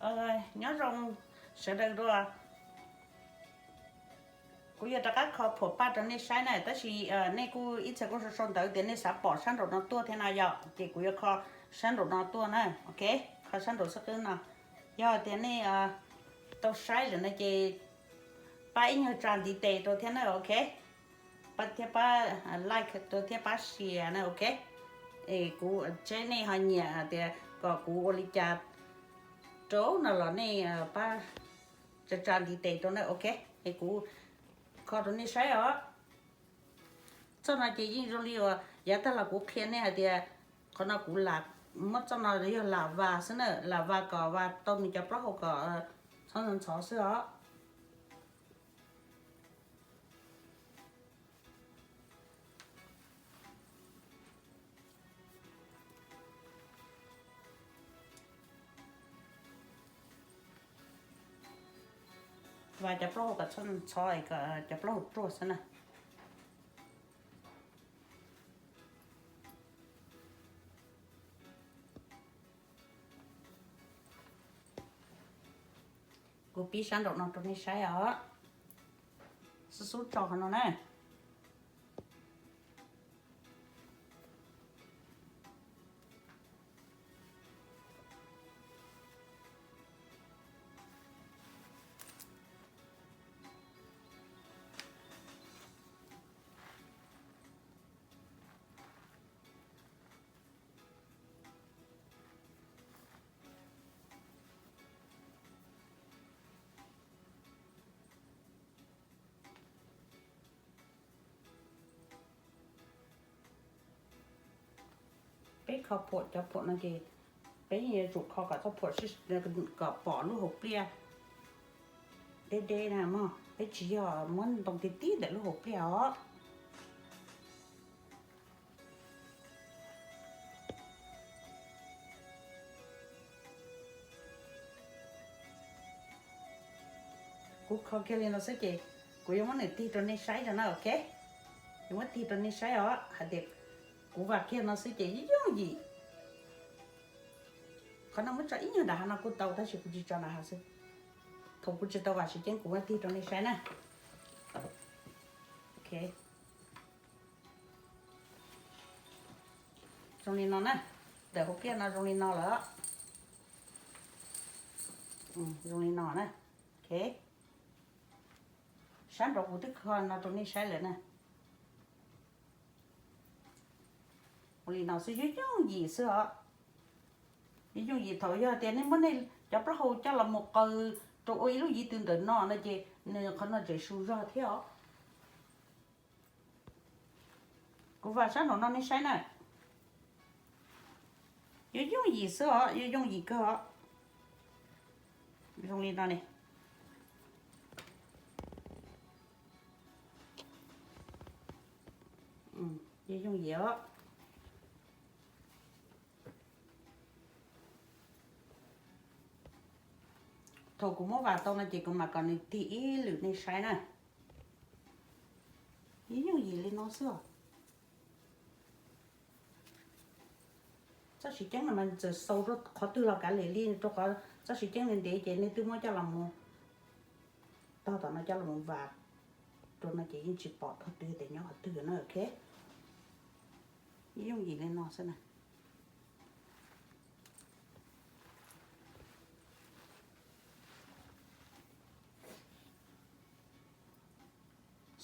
Nyob zoo sawv daws dua. Kuv yuav rov qab kho phuam paj rau nej saib na, tab sis nej kuj ib txhia kuj sau sau ntawv tias nej xav pom sab nraum no tuaj thiab no yom, ces kuv yuav kho sab nraum no tuaj na, ok, kho sab nraum xub qwb no. Yog tias nej tau saib lawm no ces pab ib nyuag tsa ntiv tes rau thiab na, ok, pab thiab pab like rau thiab pab share na, ok. Es kuv seb nej ho nyiam tias kom kuv ua li cas rau no los nej pab tsa tsa ntiv tes rau na, ok. Es kuv kho rau nej saib os. Txoj no ces yeej zoo li uas yav tag los kuv qhia nej hais tias qhov no kuv lam muab txoj no yog lam vas xwb na, lam vas kom vas tau nws cov plaub hau kom txhob ntxhov xwb os. Vas cov plaub hau kom txhob ntxhov, kom cov plaub hau ruaj xwb na. Kuv pib sab nraum no rau nej saib os. Xub xub tso qhov no na. Peb kho phuam, cov phuam no ces peb yuav tsum kho kom txoj phuam kom pom lub hauv pliaj deb deb na mog, peb tsis yog muab ntoo tib tib ntawm lub hauv pliaj os. Kuv kho kiag li no xwb ces kuv yuav muab nws tig rau nej saib rau na, ok. Yuav muab tig rau nej saib os hais tias kuv vam kiag no xwb ces yooj yim. Qhov no muab tso ib nyuag nram hav no kuj tau tab sis kuv tsis tso nram hav xwb. Thaum kuv tsis tau vam tsis ceeb kuv muab tig rau nej saib na. Ok. Zoo li no na. Ntawm hauv pliaj no zoo li no lawm. Zoo li no na. Ok. Sab nraud kuv twb kho no rau nej saib lawm na. Ua li no xwb yooj yooj yim xwb os. Yooj yooj yim thaum yog tias nej muab nej cov plaub hau coj los mus qaws rau ua ib lub yiv tw ntawm no no ces nws qhov no tseem su zog thiab os. Kuv vam sab nraum no nej saib na. Yooj yooj yim xwb os, yooj yooj yim kawg os. Zoo li no ne. Yooj yooj yim os. Thaum kuv muab vam tau no ces kuv mam kom nws tig ib lwm nej saib na. Yooj yooj yim li no xwb os. Txoj siv ceeb no mas txawm xaus rau qhov twg los kav liam li, rau qhov txoj siv ceeb ntev ntev ces nej twb muab coj los mus tog tom no coj los mus vam rau no ces yeej tsis pom thaum twg tias nyob qhov twg na, ok. Yooj yim li no xwb na.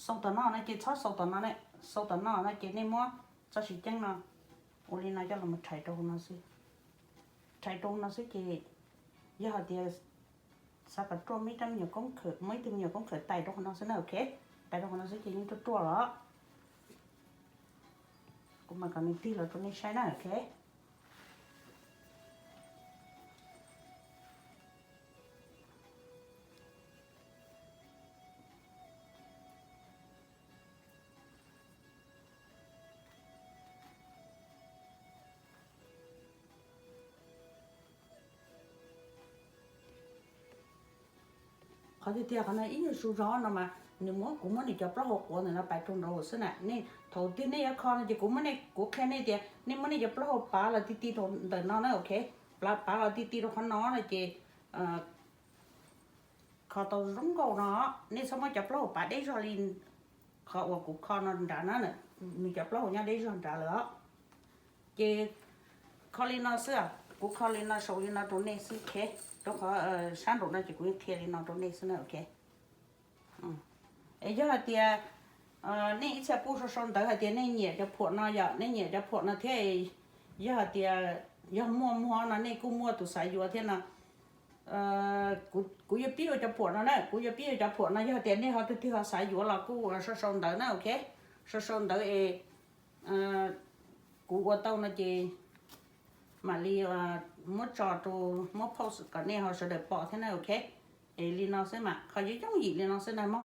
Xaus tom no no ces txhob xaus tom no ne, xaus tom no no ces nej muab txoj siv ceeb no ua li no coj los rhais rau hauv no xwb. Rhais rau hauv no xwb ces yog hais tias xav kom ruaj muaj ib tug me nyuam koob khawm, muaj ib tug me nyuam koob khawm tais rau hauv no xwb na, ok. Tais rau hauv no xwb ces yeej ruaj ruaj los. Kuv mam kom nws tig los rau nej saib na, ok. Qhov tiag tiag qhov no ib nyuag su zog no mas nws muab, kuv muab nws cov plaub hau quav ntawm no pais rau nraud xwb na. Nej thaum twg nej yuav kho no ces kuv muab nej, kuv qhia nej tias nej muab nej cov plaub hau pav los ti ti rau ntawm no na, ok. Pav los ti ti rau qhov no no ces kho tau zoo nkauj no, nej txhob muab cov plaub hau pav deb zog li qhov uas kuv kho no nrad na, nws cov plaub hau nyob deb zog nrad lawm os. Ces kho li no xwb, kuv kho li no sau li no rau nej xwb, ok. Rau qhov sab nraum no ces kuv qhia li no rau nej xwb na, ok. Es yog hais tias nej ib txhia pub sau sau ntawv hais tias nej nyiam cov phuam no yom, nej nyiam cov phuam no thiab, yog hais tias yog muaj muag no nej kuj muaj tus xav yuav thiab no, kuv yuav pib ua cov phuam no na, kuv yuav pib ua cov phuam no, yog tias nej ho twg twg ho xav yuav los kuj sau sau ntawv na, ok. Sau sau ntawv es kuv ua tau no ces mam li muab tso rau, muab post kom nej ho sawv daws pom thiab na, ok. Es li no xwb mas, qhov yooj yooj yim li no xwb na mog.